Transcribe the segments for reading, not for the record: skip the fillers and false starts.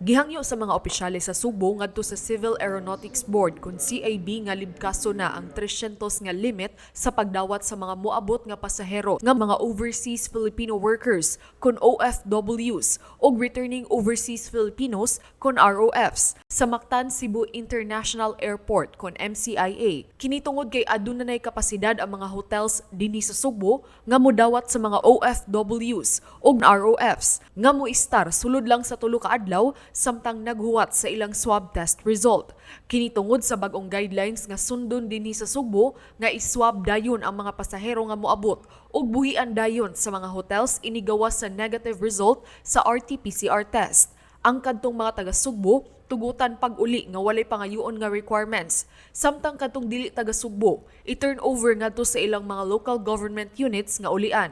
Gihangyo sa mga opisyales sa Sugbo ngadto sa Civil Aeronautics Board kon CAB nga libkaso na ang 300 nga limit sa pagdawat sa mga moabot nga pasahero nga mga overseas Filipino workers kon OFWs ug returning overseas Filipinos kon ROFs sa Mactan Cebu International Airport kon MCIA. Kini tungod kay aduna nay kapasidad ang mga hotels dinhi sa Sugbo nga modawat sa mga OFWs ug ROFs nga moistar sulod lang sa 3 ka adlaw samtang naghuwat sa ilang swab test result. Kini tungod sa bag-ong guidelines nga sundon dinhi sa Sugbo nga iswab dayon ang mga pasahero nga moabot ug buhian dayon sa mga hotels inigawas sa negative result sa RT-PCR test. Ang kadtong mga taga Sugbo tugutan pag-uli nga walay pangayoon nga requirements. Samtang kadtong dili taga Sugbo, i-turn over ngadto sa ilang mga local government units nga ulian.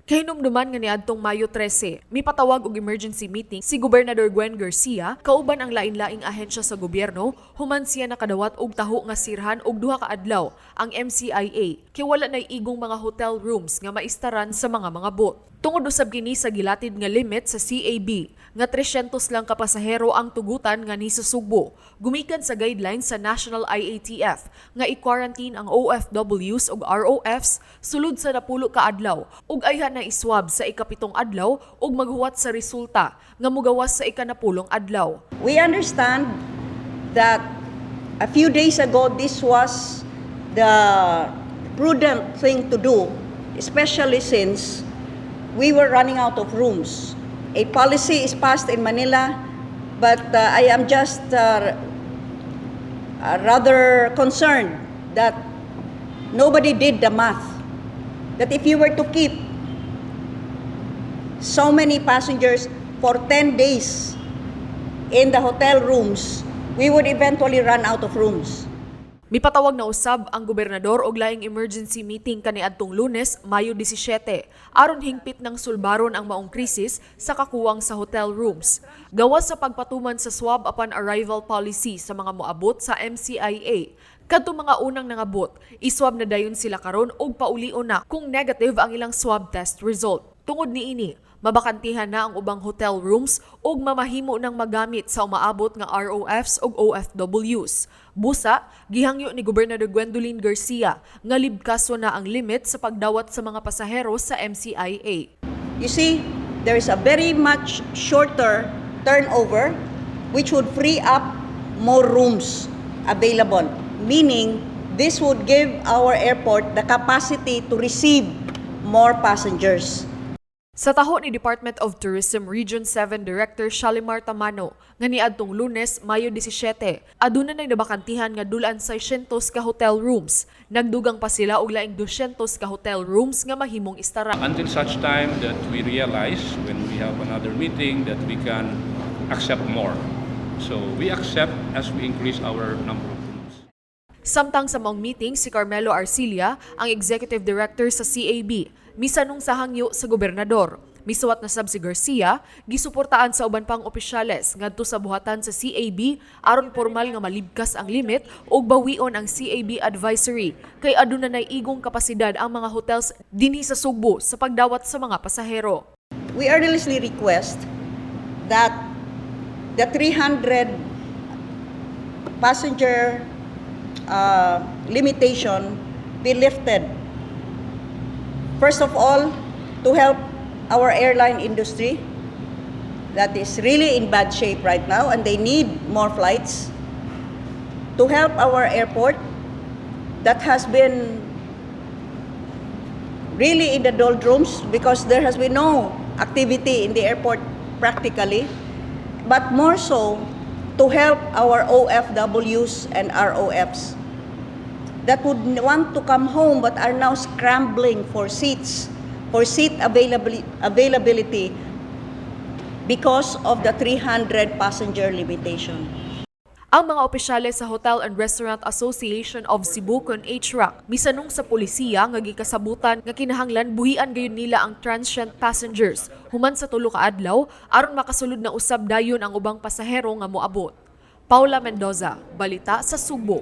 Kahinumduman nga niadtong Mayo 13, mipatawag og emergency meeting si Gobernador Gwen Garcia kauban ang lain-laing ahensya sa gobyerno human siya nakadawat og taho nga sirhan og 2 ka adlaw ang MCIA kay wala nay igong mga hotel rooms nga maistaran sa mga mangabot. Tungod usab kini sa gilatid nga limit sa CAB nga 300 lang ka pasahero ang tugutan nga ni sa Sugbo. Gumikan sa guidelines sa National IATF nga i-quarantine ang OFWs ug ROFs sulod sa 10 ka adlaw ug ayha na iswab sa 7 adlaw ug maghuwat sa resulta nga mugawas sa 10 adlaw. We understand that a few days ago this was the prudent thing to do, especially since we were running out of rooms. A policy is passed in Manila, but I am just rather concerned that nobody did the math. That if you were to keep so many passengers for 10 days in the hotel rooms, we would eventually run out of rooms. Mipatawag na usab ang gobernador og laing emergency meeting kaniadtong Lunes, Mayo 17, aron hingpit ng sulbaron ang maong krisis sa kakuwang sa hotel rooms. Gawas sa pagpatuman sa swab upon arrival policy sa mga moabot sa MCIA. Kadto mga unang nangabot, iswab na dayon sila karon og paulion na kung negative ang ilang swab test result. Tungod niini, mabakantihan na ang ubang hotel rooms ug mamahimo ng magamit sa umaabot nga ROFs ug OFWs. Busa, gihangyo ni Gobernador Gwendolyn Garcia nga libkaso na ang limit sa pagdawat sa mga pasahero sa MCIA. You see, there is a very much shorter turnover, which would free up more rooms available, meaning this would give our airport the capacity to receive more passengers. Sa taho ni Department of Tourism Region 7 Director Shalimar Tamano nga niadtong Lunes, Mayo 17, aduna nay nabakantihan nga dulaan 600 ka hotel rooms. Nagdugang pa sila og laing 200 ka hotel rooms nga mahimong istara. Until such time that we realize when we have another meeting that we can accept more. So we accept as we increase our number of rooms. Samtang sa maong meeting si Carmelo Arcilia, ang Executive Director sa CAB, misanong sa hangyo sa gobernador. Misuwat na sab si Garcia, gisuportaan sa uban pang opisyales ngadto sa buhatan sa CAB aron pormal nga malibkas ang limit ug bawion ang CAB advisory kay aduna nay igong kapasidad ang mga hotels dinhi sa Sugbo sa pagdawat sa mga pasahero. We earnestly request that the 300 passenger limitation be lifted. First of all, to help our airline industry that is really in bad shape right now and they need more flights. To help our airport that has been really in the doldrums because there has been no activity in the airport practically, but more so to help our OFWs and ROFs that would want to come home but are now scrambling for seats, for seat availability because of the 300 passenger limitation. Ang mga opisyales sa Hotel and Restaurant Association of Cebu kon HRAC misanong sa polisiya nga gikasabutan nga kinahanglan buhian gayud nila ang transient passengers human sa 3 ka adlaw aron makasulod na usab dayon ang ubang pasahero nga moabot. Paula Mendoza, Balita sa Sugbo.